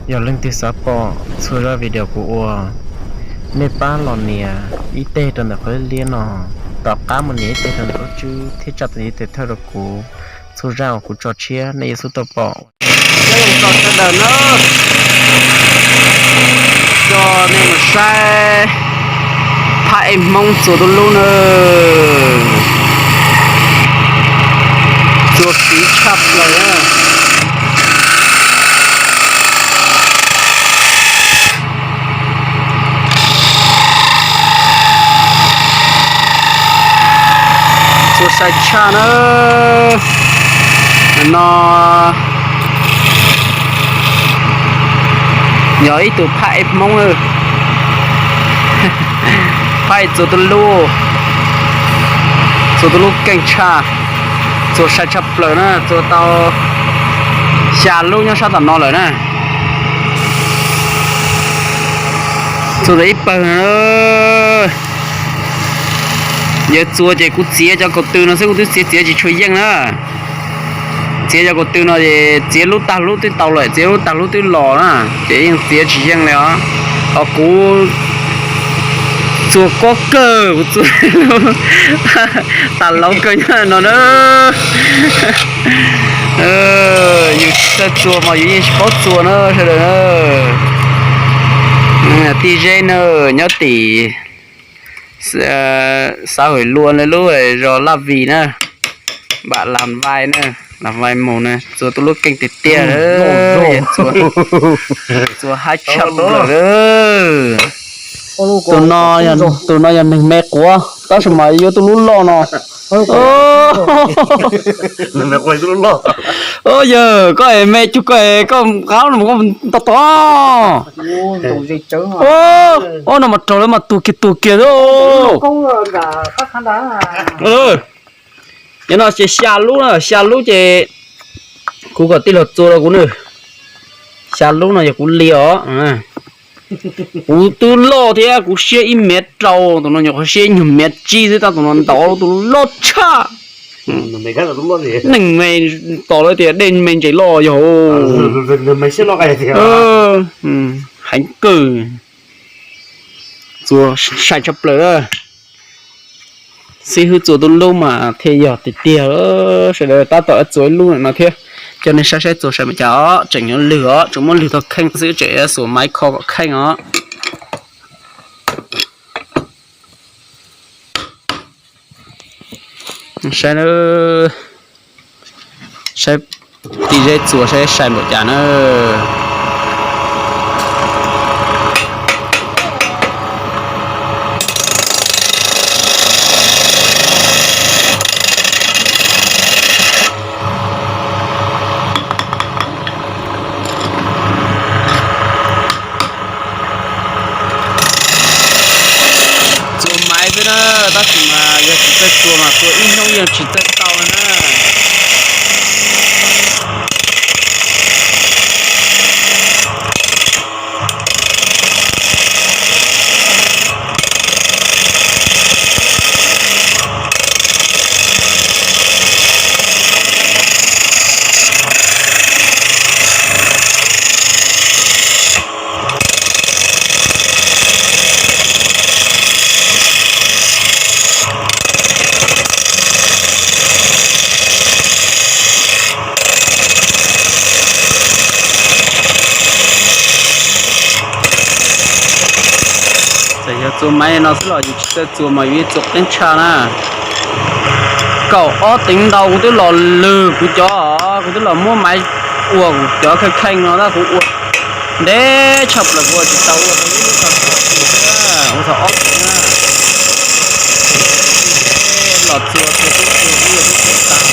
Yog leej twg xav pom txhua zaj video kuv ua, nej pab los nias ib teg rau ntawm qhov liab no, tom qab mus nias ib teg rau ntawm lub tswb thiab tsa tus ntiv tes thawj rau kuv. Txhua zaj uas kuv tso tshiab nej yuav xub tau pom. Sawv daws na, coj nej mus saib phab ej Hmoob txua tub lub na, txua siv tshaj plaws na. Txua sai tshaj na. No yog ib tug phab ej Hmoob na, phab ej txua tub lub, txua tub lub keej tshaj, txua sai tshaj plaws na, txua tau xya lub nyob sab tom no lawm na. Txua tau ib pawg na. Yog txua ces kuv txiav cov kaum tw no xwb, kuv twb txiav txiav tsis tshua yeej na. Txiav cov kaum tw no ces txiav lub tag lub twb tau lawm, txiav lub tag lub twb los na, ces yeej txiav tsis yeej li os. Ho kuv txua kob kawg, kuv txua tas laub kawg nyob no na. Yus tsis txawj txua mas yus yeej tsis paub txua na sawv daws na. Tij Zeb na, nyob tim xav hwm lua lub zos Laj Vis na, npam Las Vais na, Las Vais mus na, txua tau lub keej tiag tiag, txua hab tshaj plaws. Tus no, tus no yog neeg me quav, tab sis mas yuav tus lub loj no. Yawg koj es me cuag koj es koj qab no koj nto tod. Ob no mas raug lawv mas tuag kiag tuag kiag xwb. Cov no ces xya lub na, xya lub ces kuv kom tij laug txua rau kuv na. Xya lub no yog kuv li os. Kuv twb loj thiab kuv siab ib mev rau, tus no nyuam qhuav siab ib nyuag mev tsib xwb tab tus no ntaus tus loj tshaj. Neeg me tos lawv tias dej me ntses loj yog. Heev kawg. Txua sai tshaj plaws. Xib hwb txua tub lub mas thiaj yog tiag tiag. Sawv daws tab tom txua ib lub no thiab, coj nej saib saib txua sai npaum cas os. Tseem yuav lwg os, tseem muab lwg tau kheej xwb, tseem xuas maiv kho kom kheej os. Saib, saib Tij Zeb txua saib sai npaum cas na. Txua maiv xwb na, tab sis mas yog tsis txawj txua mas txua ib hnub yeej tsis txawj tau na. Txawm yog txua maiv no xwb los yus tsis txawj txua mas yus yeej txua qeeb tshaj na. Kaum ob teev ntau kuv twb los lwg kuv cov, kuv twb los muab maiv ua kuv cov kheej kheej no tab kuv ua ntev tshaj plaws kuv ua tsis tau ua tau ib lub tau tau ua tau ob teev na. Los txua txua txua txua txua tag.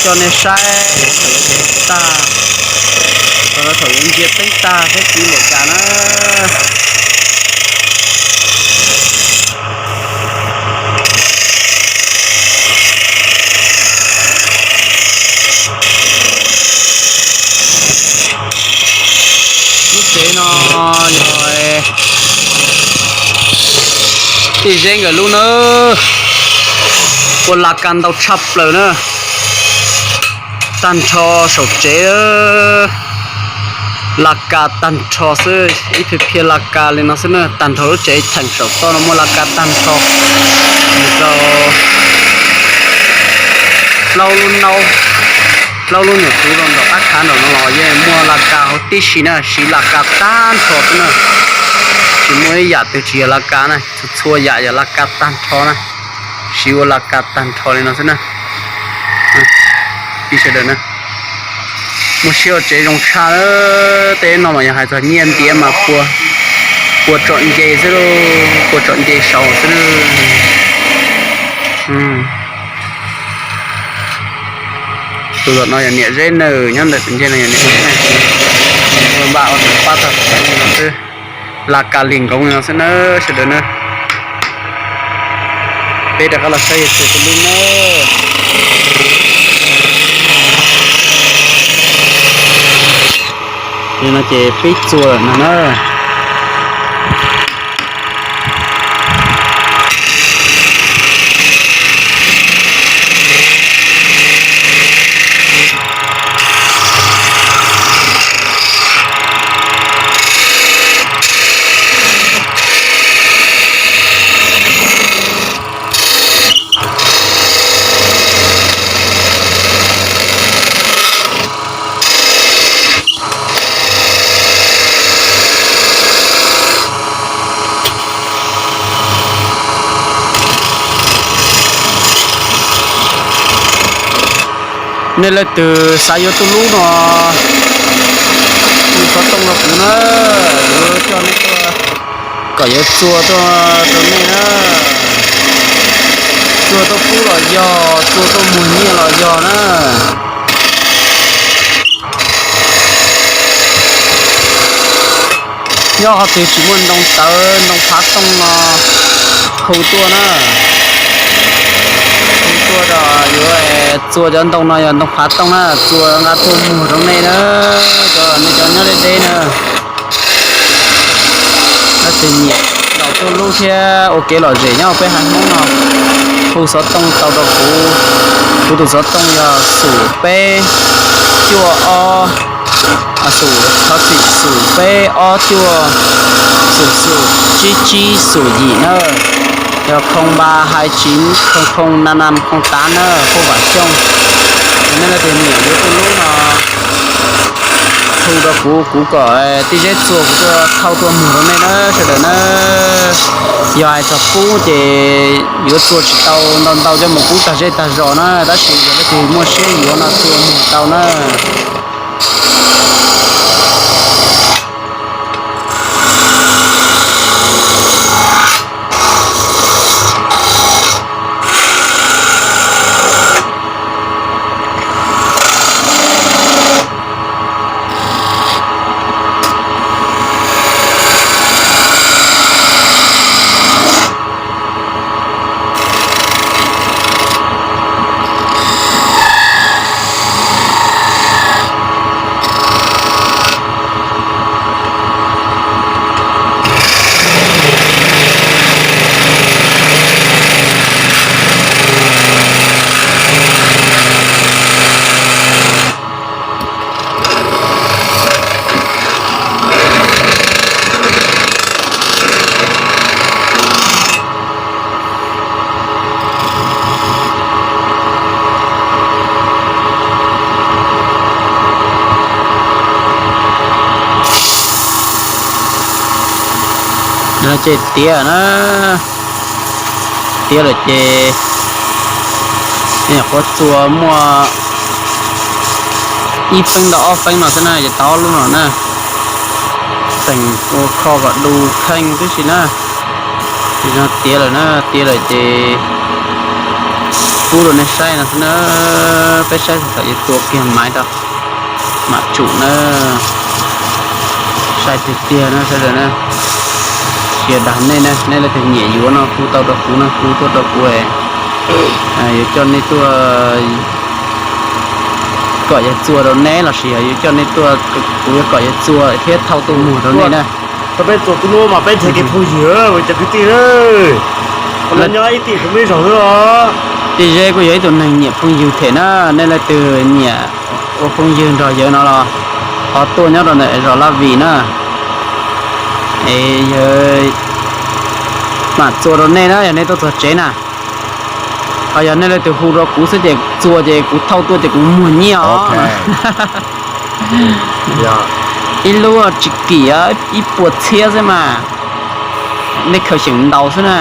Coj nej saib tag, thaum yuav ntsia teeb tag thiab txiv npaum cas na. Lub tsev no yog Tij Zeb nkawd lub na, ua la ka ntau tshaj plaws na. Tag nrho saum tsev, la ka tag nrho xwb, ib phiab phiab la ka li no xwb na. Tag nrho lub tsev theem saum toj no muaj la ka tag nrho. Rau plaub lub naub, plaub lub nyuam txwv rau nraum qab khav nraum no los yeej muaj la ka huv tib si na, siv la ka tag nrho xwb na. Tsis muaj ib yam twg tsis yog la ka na, txhua txhua yam yog la ka tag nrho na. Siv ua la ka tag nrho li no xwb na. Ib sawv daws na, muaj siab ua tsev zoo tshaj. Tej no mas yog hais txog nyiaj ntiav mas pua, pua tsom nce xwb lauj, pua tsom nce saud xwb lauj. Tus tom no yog niam Zeb nawb, nyob ntawm tus ncej no yog niam Zeb na. Ua npaj ua pab tag li no xwb, la ka lig nkoov li no xwb na sawv daws na. Peb rov qab los saib yawg txua tus lub na. Li no ces peb txua lawm no na. Nej leej twg xav yuav tuj lub no, hu xov tooj rau kuv na, yuav coj nej tuaj kom yuav txua tuaj rau nej na. Txua tuaj pub los yog, txua tuaj muag nyiaj los yog na. Yog qhov twg tsis muaj ntoo tawv ntoo phav tooj no hu tuaj na. Hu tuaj rau yuav txua cov ntoo no yog ntoo phav tooj na, txua nqa tuaj muag rau nej na, cov nej cov nyob deb deb na. Leej twg nyiam los tuj lub thiab ua kev lom zem nyob peb haiv Hmoob no, hu xov tooj tau rau kuv. Kuv tus xov tooj yog xum peb cuaj ob, xum, thov txim, xum peb ob cuaj, xum xum tsib tsib xum yim na. Yog không ba hai chín không không năm năm không tám na, Phuaj Vam Xyooj. Nej leej twg nyiam yuav tuj lub no hu rau kuv, kuv kom tij Zeb txua kuv tuaj thauj tuaj muag rau nej na sawv daws na. Yog hais txog pub ces yuav txua tsis tau ntau ntau coj mus pub tag zej tag zos na, tab sis yog leej twg muaj siab yuav no txua muag tau na. Ces tiav na, tiav lawm ces nyuam qhuav txua muaj ib feeb ntau ob feeb no xwb na, ces tau ob lub no na, teem ua kho kom du kheej tib si na. Ces no tiav lawm na, tiav lawm ces pub rau nej saib no xwb na, peb saib thaum yuav tua kiag maiv rau mam tsum na. Sai tiag tiag na sawv daws na. Tsis dag nej na, nej leej twg nyiam yuav no hu tau rau kuv no, hu tuaj rau kuv, yuav coj nej tuaj kom yawg txua rau neb lossis yog yuav coj nej tuaj, kuv yuav kom yawg txua thiab thauj tuaj muag rau nej na. Tau peb txua tuj lub mas peb nrhiav kev phooj ywg cov kwv tij na. Nyob ib tim tus me zog xwb os. Tij Zeb kuj yog ib tug neeg nyiam phooj ywg them na, nej leej twg nyiam Ua phooj ywg nrog yawg no los ho tuaj nyob rau ntawm zos Laj Vim na, es yawg mam txua rau nej na yog nej tuaj txog tsev na. Ho yog nej leej twg hu rau kuv xwb ces txua ces kuv thauj tuaj ces kuv muag nyiaj os. Ib lub tsis kim, ib puas txhiab xwb mas, nej khaws xyeem ntaus xwb na.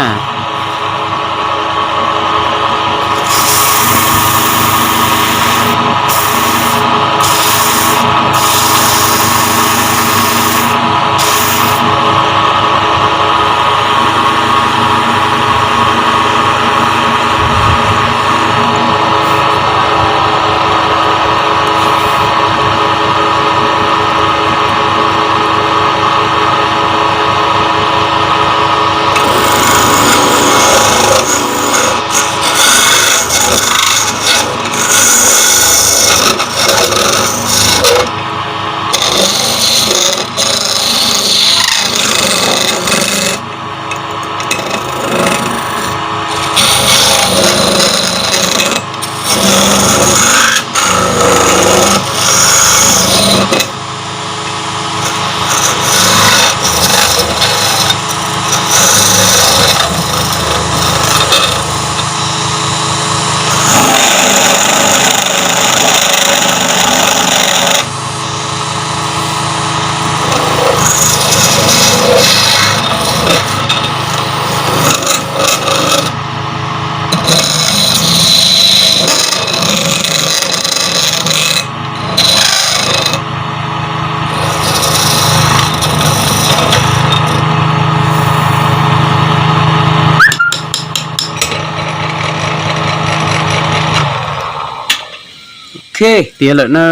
Tiav lawm na,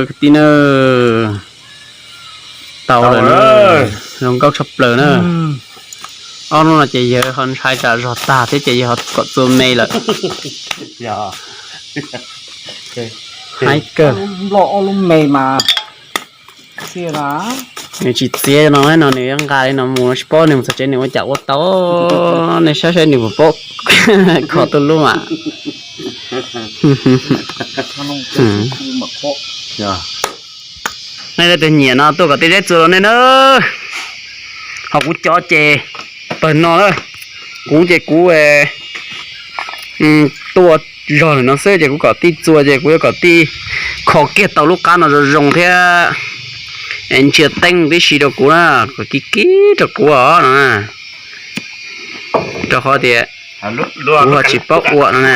kwv tij na. Tau lawm na, zoo nkauj tshaj plaws na. Ob hnub no ces yawg ho ntshai tsam zog tag thiab ces yawg ho kom txua me lawm. Haib kawg. Nws tsis txiav no no nws yuav nqa li no mus no tsis paub nws mus txog tsev nws ua cas ua tau. Nej saib saib nws puas paub kho tuj lub mas. Nej leej twg nyiam no tuaj kom tij Zeb txua rau nej na. Ho kuv cov ces pawg no na, kuv ces kuv tuaj zog lawm no xwb ces kuv kom tij txua ces kuv yuav kom tij kho kiag tau lub qab no zoo zoo thiab ntsia teeb tib si rau kuv na, kom kiv kiv rau kuv os no. Rau qhov tias kuv ho tsis paub ua no na.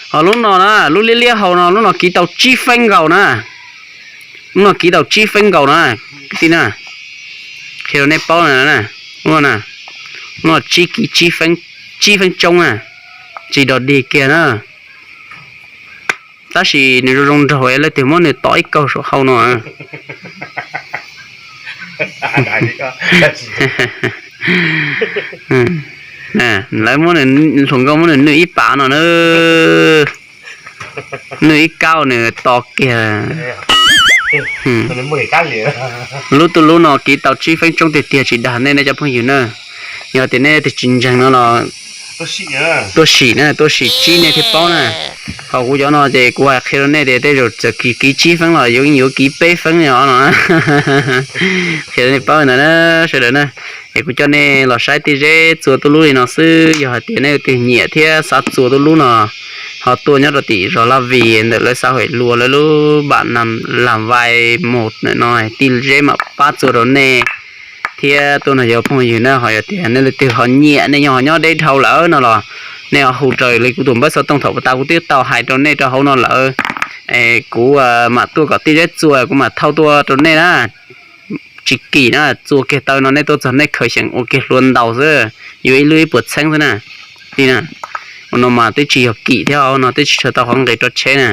Ho lub no na, lub liab liab hau no lub no kiv tau tsib feeb nkaus na. Lub no kiv tau tsib feeb nkaus na, kwv tij na. Qhia rau nej paub na, lub no tsib kiv, tsib feeb tsoob na, tsis dog dig kiag na. Tab sis nws zoo zoo nraug, leej twg muab nws tom ib kaug saum hau no. Lawv muab, hluas nkauj muab nws nwj ib pas no na, nwj ib kab nws to kiag. Lub tuj lub no kiv tau tsib feeb tsoob tiag tiag tsis dag nej, nej cov phooj ywg na. Yog tias nej leej twg tsis ntseeg no los tuaj sim na, tuaj sim tsib nej thiaj paub na. Ho kuv cov no ces kuv hais qhia rau nej tias tej zaum txawm kiv tsib feeb los yuav, yuav kiv peb feeb no. Qhia rau nej paub ntawd na, sawv daws na. Es kuv coj nej los saib tij Zeb txua tuj lub li no xwb, yog hais tias nej leej twg nyiam thiab xav txua tuj lub no ho tuaj nyob rau tim zos Laj Vim ntawm lawv xã hội lua lawv lub bản làm vai một ntawm no, tij Zeb mam pab txua rau nej thiab tuaj nrog cov phooj ywg na. Ho yog tias nej leej twg ho nyiam, nej nyob ho nyob deb dhau lawm no los nej ho hu raws li kuv tus npawb xov tooj thaum tas kuv twb tau hais rau nej rau hauv no lawm. Es kuv mam tuaj kom tij Zeb txua, kuv mam thauj tuaj rau nej na. Tsis kim na, txua kiag taw no nej tuaj txog nej khaws xyeem ua kiag hlua ntaus xwb, yuav ib lub ib puas txheeb xwb na. Li na, ua no mas twb tsis yog kim thiab, no twb tsis tshua tau qhov nqis rau tsheb na.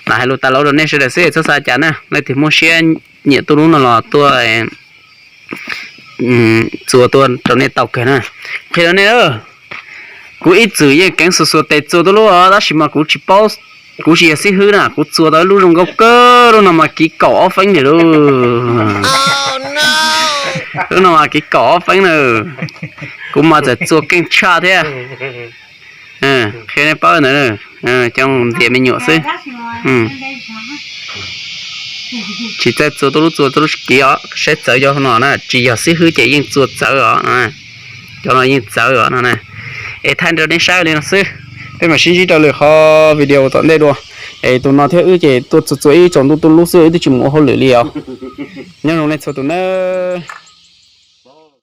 Lam hais lus tas los rau nej sawv daws xwb txhob xav cas na, leej twg muaj siab nyiam tuj lub no los tuaj txua tuaj rau nej tau kawg na. Qhia rau nej, kuv ib txwm yeej keev xuas xuas tes txua tuj lub os, tab sis mas kuv tsis paub, kuv tsis yog xib hwb na, kuv txua tau ib lub zoo nkauj kawg, lub no mas kiv kaum ob feeb ntawm lauj. Lub no mas kiv kaum ob feeb na, kuv mas txawm txua keej tshaj thiab. Qhia nej paub ntawd, cov ntxias me nyuam xwb. Tsis txawj txua tuaj lub txua tuaj lub kiv os, saib txawv cov no na, tsis yog xib hwb ces yeej txua txawv os no. Cov no yeej txawv os no na. Es thaij rau nej saib li no xwb, peb mam sib ntsib rau lwm qhov video tom ntej dua. Es tus no thiab wb ces tuaj txua txua ib tsaus ntuj tuaj lub xwb, wb twb tsis mus ua hauj lwm li os. Nyob zoo nej txhua tus nawb.